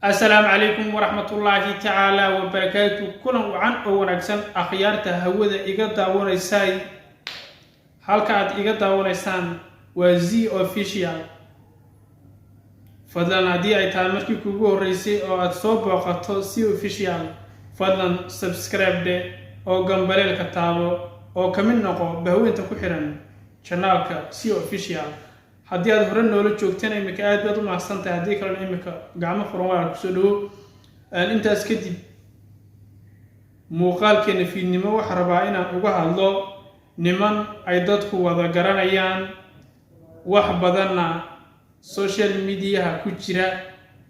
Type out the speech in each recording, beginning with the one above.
Asalaamu calaykum waraxmatullaahi tacaala wabarakaatu. Kulan wacan oo wanaagsan, akhyaarta hawada iga daawanaysay. Halka aad iga daawanaysaan waa Z Official. Fadlan, haddii ay tahay markii kuugu horreysay oo aad soo booqato Z Official, fadlan subscribe dhe oo gambaleelka taabo oo ka mid noqo bahweynta ku xiran channelka Z Official. Haddii aad hore noola joogteen, imika aad baad u mahadsantahay. Haddii kalena, imika gacmo furan waa kusoo dhawo. Intaas kadib, muuqaalkeena fiidnimo waxaa rabaa inaan uga hadlo niman ay dadku wada garanayaan, wax badanna social mediaha ku jira,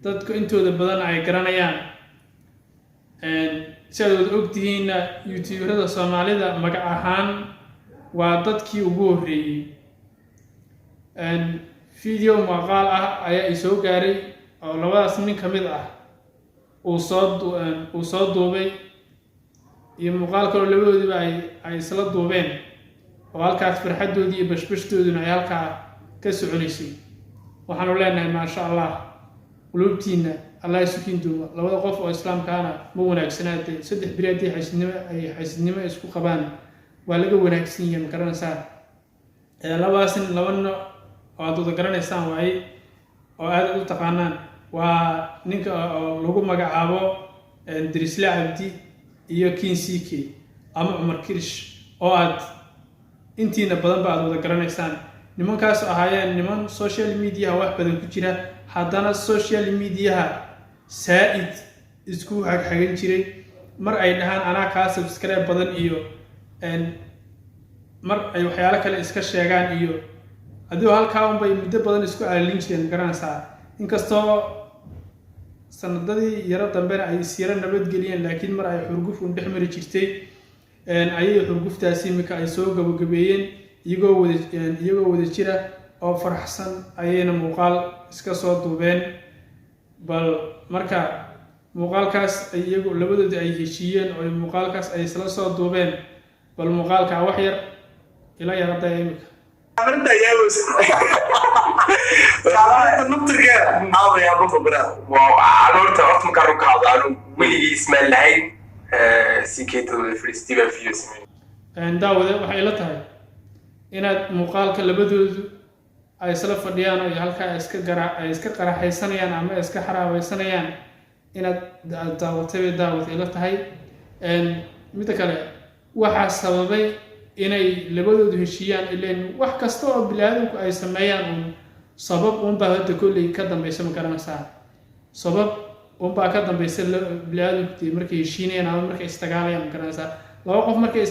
dadku intooda badanna ay garanayaan. Si aad wada ogtihiinna, youtuberada Soomaalida magac ahaan waa dadkii ugu horreeyey. Video muuqaal ah ayaa i soo gaaray oo labadaas nin ka mid ah uu soo duubay, iyo muuqaal kaloo labadoodiba ay isla duubeen, oo halkaas farxaddoodii iyo bashbashtooduna ay halkaa ka soconaysay. Waxaanu leenahay, maasha Allah, quluubtiina Allah isukiin duuba. Labada qof oo islaamkaana ma wanaagsanaade 3 beri haddii xasidnimo ay xasidnimo isku qabaan, waa laga wanaagsan yahay, ma garanaysaa? Labadaas nin, laba nin oo aad wada garanaysaan waaye oo aad u taqaanaan. Waa ninka oo lagu magacaabo Dirisle Cabdi iyo Kin CK ama Cumar Kirish, oo aad intiina badanba aad wada garanaysaan. Nimankaas ahaayeen niman social mediaha wax badan ku jira, haddana social mediaha saa-id isku xagxagan jiray. Mar ay dhahaan anaa kaa subscribe badan, iyo mar ay waxyaalo kale iska sheegaan, iyo adigoo halkaa unbay muddo badan isku alalin jireen, garanaysaa? Inkastoo sanadadii yaro dambena ay isyaro nabadgeliyeen, laakiin mar ay xurguf un dhex mari jirtay, ayay xurguftaasi imika ay soo gabagabeeyeen, iyagoo wada jira oo faraxsan ayayna muuqaal iska soo duubeen. Bal marka muuqaalkaas ay iyagu labadoodii ay heshiiyeen oo muuqaalkaas ay isla soo duubeen, bal muuqaalkaa wax yar ila yaradaya imika. Arinta yaabaysa naftirkeeda aadaya baba baraa. Horta markaan run ka hadlo, anu weligii ismaan lahayn CK wada fadhiistay baa video sameeyey. Daawade, waxay ila tahay inaad muuqaalka labadoodu ay isla fadhiyaan oo halkaa ay iska qaraxaysanayaan ama ay iska xaraabeysanayaan inaad aad daawatay bay, daawatay, ila tahay. Midda kale, waxaa sababay inay labadoodu heshiiyaan, ileen wax kasta oo bini-aadamku ay sameeyaan uun sabab uunbaa hadda kolley ka dambeysa, ma garanaysaa? Sabab uunbaa ka dambeysa bini-aadamku dee markay heshiinayaan ama markay isdagaalayaan, ma garanaysaa? Laba qof markay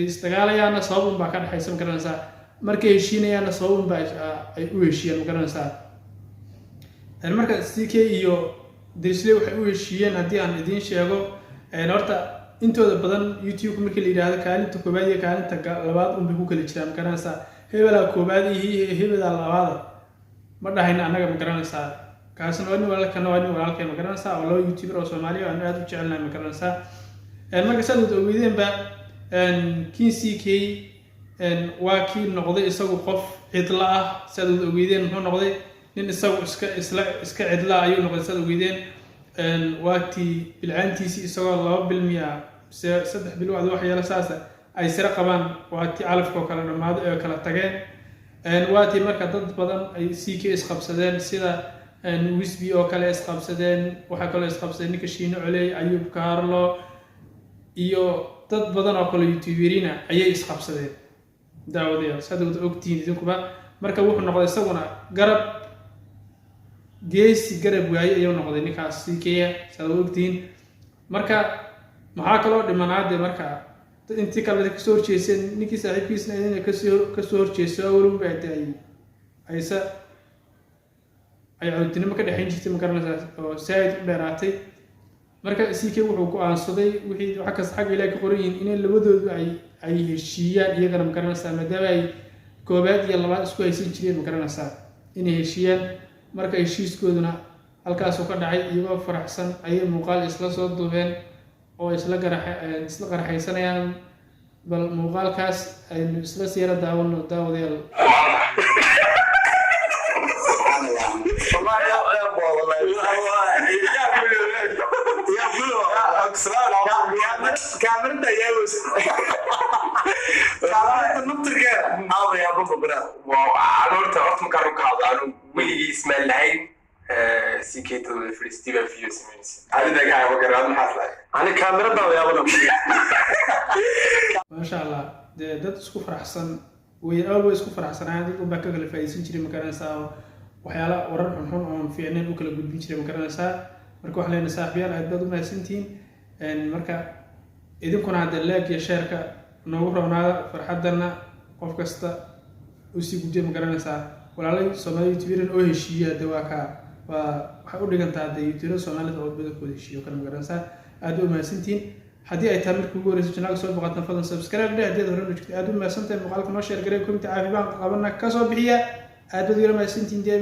isdagaalayaanna sabab unbaa ka dhexaysa, ma garanaysaa? Markay heshiinayaanna sabab unbaa ay u heshiiyaan, ma garanaysaa? Marka CK iyo Dirisle waxay u heshiiyeen haddii aan idiin sheego, horta intooda badan YouTube markii la yidhaahdo kaalinta koowaad iyo kaalinta labaad unbay ku kala jiraan, ma garanaysaa? Hebelaa koowaad iyo hebelaa labaada ma dhahayna annaga, ma garanaysaa? Kaasna waa nin walaalkana, waa nin walaalkay, ma garanaysaa? Oo laba youtuber oo Soomaaliya aan aad u jecelnahay, ma garanaysaa? Marka saad wada ogeydeenba, Kin CK waa kii noqday isagu qof cidla ah. Saad wada ogeydeen, muxuu noqday? Nin isagu iska isla iska cidla ayuu noqday. Saad ogeydeen, waa tii bilcaantiisii isagoo 2 bil miya mise 3 bil wacdi waxyaalo saasa ay sira qabaan, waa tii calafka oo kala dhammaaday oo kala tageen. Waa tii marka dad badan ay CK isqabsadeen, sida Wisby oo kale isqabsadeen. Waxaa kaloo isqabsadeen ninka Shiino Coley, Ayub Carlo iyo dad badan oo kale youtuberina ayay isqabsadeen, daawadayaal, saad wada ogtihiin idinkuba. Marka wuxuu noqday isaguna garab geesi, garab waaye ayuu noqday ninkaas CK-a, saad wada ogtihiin. Marka maxaa kaloo dhimanaade? Marka intii kale kasoo horjeeseen, ninkii saaxiibkiisna idin kasoo horjeeso, awalunba de ay aysa ay codtinimo ka dhexayn jirtay, ma garanaysaa, oo saaid u dheeraatay. Marka CK wuxuu go-aansaday wixii wax kasta xagga Ilaah ka qoran yihiin inay labadoodu ay heshiiyaan iyagana, ma garanaysaa, maadaama ay koobaad iyo labaad isku haysan jireen, ma garanaysaa, inay heshiiyaan. Marka heshiiskooduna halkaasuu ka dhacay. Iyagoo faraxsan ayay muuqaal isla soo duubeen oo isla qaraxaysanayaan. Bal muuqaalkaas aynu isla siira daawano, daawadayaal. Wallahi ceeb waa, wallahi. Kaamirada yaabos. Kaamirada naftirkeeda aaway ababa baraad. Horta markaan run ka hadlo, anu weligii ismaan lahayn CK wada fadhiistay baa video samaynaysa. Adida kaa ma garan, maxaas lahay? Ani kaamirada yaabada. Maasha Allah, dee dad isku faraxsan way, awal way isku faraxsanayaan, dad unbaa ka kala faa'iidaysan jiray, ma garanaysaa, oo waxyaala warar xunxun oon fiicnayn u kala gudbin jiray, ma garanaysaa. Marka waxaan leenahay, saaxiibayaal, aad baad u mahadsantihiin. Marka idinkuna hadda like iyo share-ka noogu rabnaada, farxaddana qof kasta usii gudbiya, ma garanaysaa. Walaalay Soomaali youtuberan oo heshiiya hadde waa kaa, waa waxay u dhigantaa hadde youtuberada Soomaalida oo badankooda heshiiyo kale, ma garanaysaa. Aad u mahadsantihiin. Haddii ay tahay markii ugu horeysa channelka soo boqotan, fadlan subscribe dheh. Haddii aad hore u joogtay, aad u mahadsantahay. Muuqaalka noo share garay, comment caafimaad qabana kasoo bixiya. Aad baad igala mahadsantihiin dee.